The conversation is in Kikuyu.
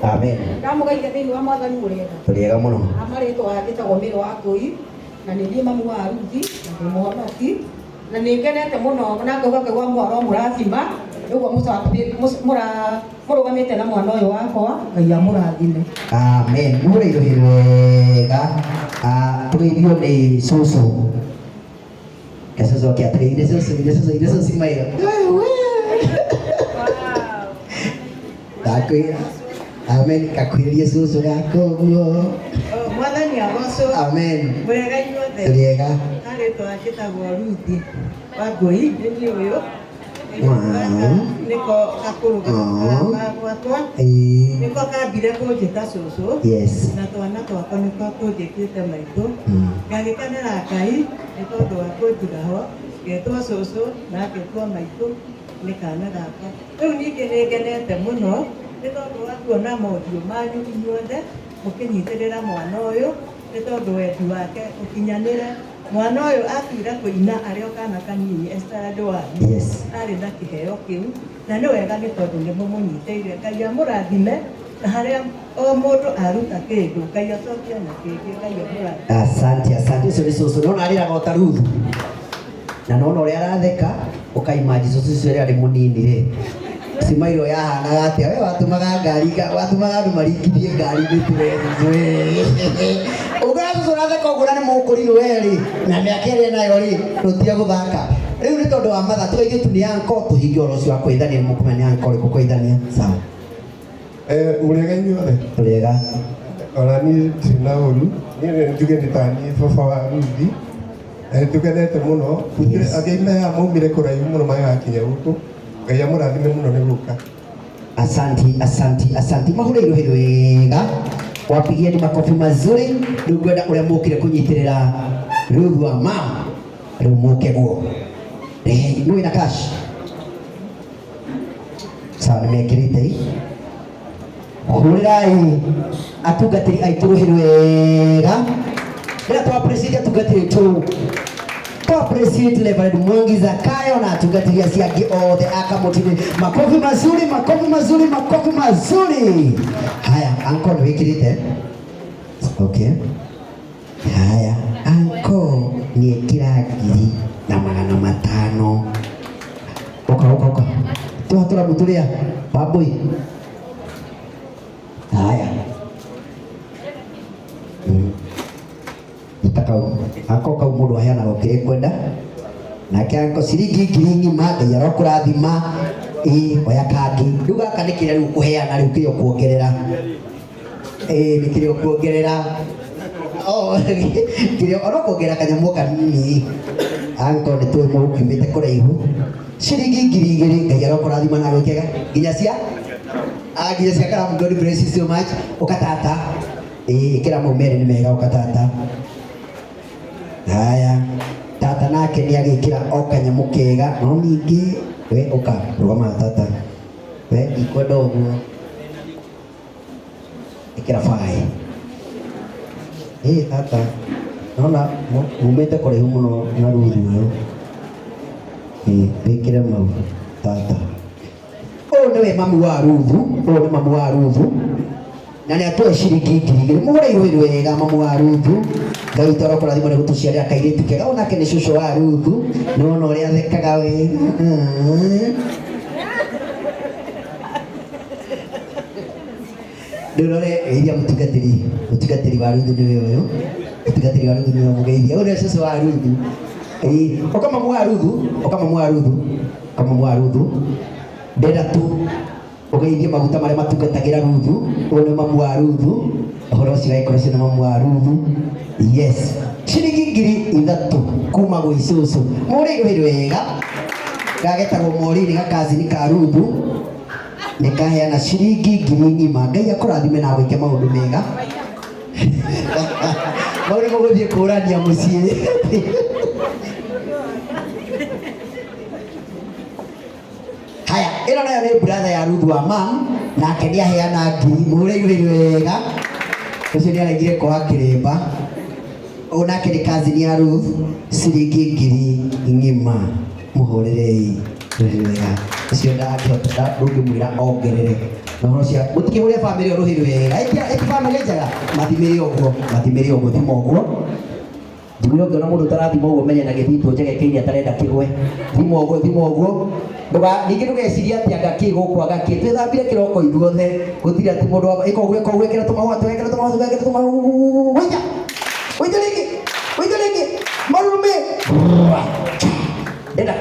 Amen. Ndamũgeithia thĩinĩ wa Mwathani. Mũrĩega? Tũrĩega mũno. Marĩtwa njĩtagwo Mĩrũ wa Ngũi na nĩ niĩ mamu wa Ruthi na ndĩ mũhonoki na nĩ ngenete mũno na ngauga Ngai wa mwaro mũrathima ũguo mũrũgamĩte na mwana ũyũ wakwa. Ngai amũrathime. Amen. Mũrĩ rũhĩ wega. Ah, tũgeithio nĩ cũcũ. Ke cũcũ oke atũgeithie. Cũcũ ire, cũcũ ire, cũcũ cimaira. Ndakwĩra amen, kakuhĩrĩrie cũcũ gaka ũguo. Mwathani agocwo. Amen. Mũrĩega inyuothe? Tũrĩega. Harĩtwa njĩtagwo Ruthi wa Ngũi, nĩ niĩ ũyũ. Nĩko gakũrũ gwakwa. Nĩko kambire kũnjĩta cũcũ. Na twana twakwa nĩko kũnjĩtĩte maitũ. Ngagĩkenera Ngai nĩ tondũ wa kũnjiga ho, ngetwo cũcũ na ngetwo maitũ nĩ kana gakwa. Rĩu ningĩ nĩ ngenete mũno nĩ tondũ wa kuona mothiũ manyu inyuothe mũkĩnyitĩrĩra mwana ũyũ, nĩ tondũ wendi wake ũkinyanĩre. Mwana ũyũ atuire kũina arĩ o kana kanini, Esther One. Arĩ na kĩheo kĩu na nĩ wega nĩ tondũ nĩ mũmũnyitĩire. Ngai amũrathime, na harĩa o mũndũ aruta kĩndũ, Ngai acokie na kĩngĩ. Ngai amũrathime. Asante, asante. Ũcio nĩ cũcũ. Nona arĩraga o ta Ruthu na nona ũrĩa aratheka, ũkaimanji cũcũ ũcio ũrĩa arĩ mũnini rĩ, cimairwo yahanaga atĩa? We watũmaga ngari, watũmaga andũ maringithie ngari mĩtwe. Cũcũ ũngĩona cũcũ ũratheka ũguo na nĩ mũkũrirũ we rĩ, na mĩaka ĩrĩa nayo rĩ, rũtige gũthaka rĩu nĩ tondũ wa matha. Tũgeithio tu nĩ anko, tũhinge ũhoro ũcio wa kũgeithania. Nĩ mũkũmenya nĩ anko ũrĩkũ kũgeithania. Sawa. Mũrĩega inyuothe? Tũrĩega. Ona niĩ ndirĩ na ũru, niĩ nĩ njuge nĩ taniĩ baba wa Ruthi, na nĩ tũkenete mũno. Angĩ mehaha maumire kũraihu mũno magakinya gũkũ. Ngai amũrathime mũno nĩ gũka. Asanti, asanti, asanti. Mahũre iruhĩ wega, wapigieni makofi mazuri. Rĩu ngwenda ũrĩa mũkire kũnyitĩrĩra Ruth wa mam, rĩu mũke guo. Rehei nĩ wĩna cash. Sawa, nĩ mekĩrĩte. Hũrĩrai atungatĩri aitũ rũhĩ rwega. Rĩrĩa twa appreciate atungatĩri aitũ, twa appreciate Reverend Mwangi Zakayo na atungatĩri acio angĩ othe a Kamũtini. Makofi mazuri, makofi mazuri, makofi mazuri. Haya, anko nĩ wĩkĩrĩte? Okay. Haya, anko nĩ ekĩra 1500. Ũka, ũka, ũka. Tũha tũramu tũrĩa wambui. Haya. Nyita kau ako kau, mũndũ aheanaga o kĩrĩa ekwenda. Nake anko ciringi 10,000. Ngai arokũrathima. Ĩ oya kangĩ rĩu, gaka nĩ kĩrĩa rĩu ũkũheana, rĩu kĩrĩa ũkuongerera. Ĩ nĩ kĩrĩa ũkuongerera. Oh, kĩrĩa ũrokuongerera kanyamũ kanini. Anko nĩ tũĩ mũkiumĩte kũraihu. Ciringi 2000. Ngai arokũrathima na gwĩkega nginya cia nginya cia karamu. God bless you so much. Ũkatata ĩ ĩkĩra mau merĩ nĩ mega. Ũkatata. Haya, tata nake nĩ agĩkĩra o kanyamũ kega. No ningĩ we ũka rũgama, tata. We ndikwenda ũguo, ĩkĩra baĩ. Ĩ tata, nona mumĩte kũraihu mũno na Ruthu ũyũ. Ĩ wĩkĩre mau tata. Ũyũ nĩwe mamu wa Ruthu, ũyũ nĩ mamu wa Ruthu na nĩ atũhe ciringi 2000. Mũhũre iruhĩ wega mamu wa Ruthu. Ngai witũ arokũrathima nĩ gũtũciarĩra kairĩtu kega. Ũyũ nake nĩ cũcũ wa Ruthu. Nĩ wona ũrĩa athekaga wega. Rĩu rore geithia mũtungatĩri. Mũtungatĩri wa Ruthu nĩwe ũyũ, mũtungatĩri wa Ruthu nĩwe mũgeithia. Ũyũ nĩwe cũcũ wa Ruthu. Ĩĩ, ũka mamu wa Ruthu, ũka mamu wa Ruthu, ũka mamu wa Ruthu. Ndenda tu ũgeithie maguta marĩa matungatagĩra Ruthu. Ũyũ nĩ mamu wa Ruthu. Ũhoro ũcio wagĩkorwo ũcio nĩ mamu wa Ruthu. Yes, ciringi 3000 kuma gwĩ cũcũ. Mũrĩ rũhĩ wega. Gagetagwo Morini, gakazini ka Ruthu nĩ kaheana ciringi 10,000. Ngai akũrathime na gwĩke maũndũ mega. Mau nĩ mũgũthiĩ kũrania mũciĩ. Haya, ĩno nayo nĩ brother ya Ruthu wa mam, nake nĩ aheana 1000. Mũhũre iruhĩ wega. Ũcio nĩ aregire kwa kĩrĩmba. Ũyũ nake nĩ cousin ya Ruth, ciringi 10,000. Mũhũrĩrei rũhĩ wega. Ũcio ndangĩhota, ndũngĩmwĩra ongerere. Na ũhoro cia mũtikĩhũre bamĩrĩ ĩyo rũhĩ wega. Ĩti bamĩrĩ njega. Mathimĩre ũguo, mathimĩre ũguo, thima ũguo. Thimĩre ũngĩona mũndũ ũtarathima ũguo menye na gĩthitũ njege kĩini atarenda kĩgwe. Thima ũguo, thima ũguo. Ndũga ningĩ ndũgecirie atĩ anga kĩ gũkũ anga kĩ. Twĩthambire kĩroko ithuothe. Gũtirĩ atĩ mũndũ wa ĩka ũguo, ĩka ũguo, ĩkĩra tũmahũa, ĩkĩra tũmahũa, ĩkĩra tũmahũa. Wĩja. Wĩja rĩngĩ. Wĩja rĩngĩ. Marurumĩ. Ndenda